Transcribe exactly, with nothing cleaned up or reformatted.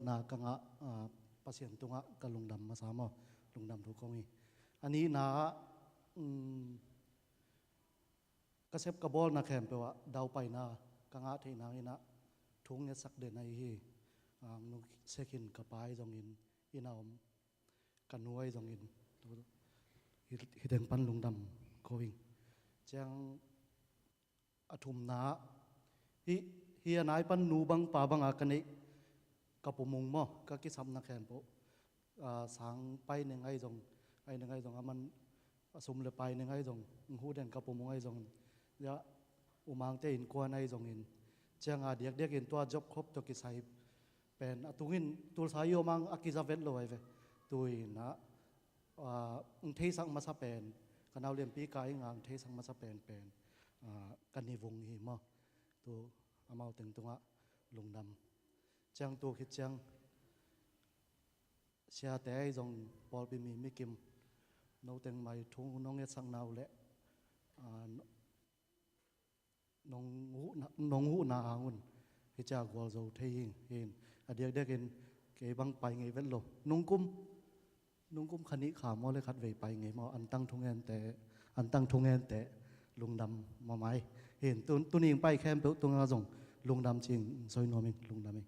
na ka ngah, ah, Pasian tungah ka lungdam masa maw, lungdam thu kong hi. A nihna ah, um, ka sep ka bawlna khempeuh ah daupaina ka ngah theih nangin ah thu ngetsak den ahi hi. Ah, nu Sekhin ka pa ahi zongin inn a om, ka nu ahi zongin tu hi, hi teng pan lungdam ko ing. Ciang a thumna ah, hi, hi a nai pan nu bang pa banga ka neih ka pumung maw, ka kisapna khempeuh, ah, sang pai ning ahi zong, ahi ning ahi zong, a man a sum le pai ning ahi zong, ng hu den ka pumung ahi zong, ya, U Mangte innkuan ahi zongin, cianga diakdiakin tua job khop tawh kisai pen a tungin tulsa i om ang a kiza vet lo ahi ve. Tu-in ah, ah, ng theisak masa pen, ka nau lianpi ka ing ang theisak masa pen pen, ah, ka ni vung hi maw. Tu amau teng tungah lungdam. Ciang tu khit ciang siate ahi zong pawlpi mi mikim, no teng mai thu nong etsakna uh leh, ah, nong huhna, nong huhna ang un hi cia gualzo thei hi. Hin a diakdiakin kei bang pai ngei vet lo. Nungkum, nungkum kha nih kha maw le khat vei pai ngei maw, antang thungente, antang thungente lungdam mamai. Hin tu, tuning pai khempeuh tunga zong lungdam cing soi nuam ing, lungdam ing.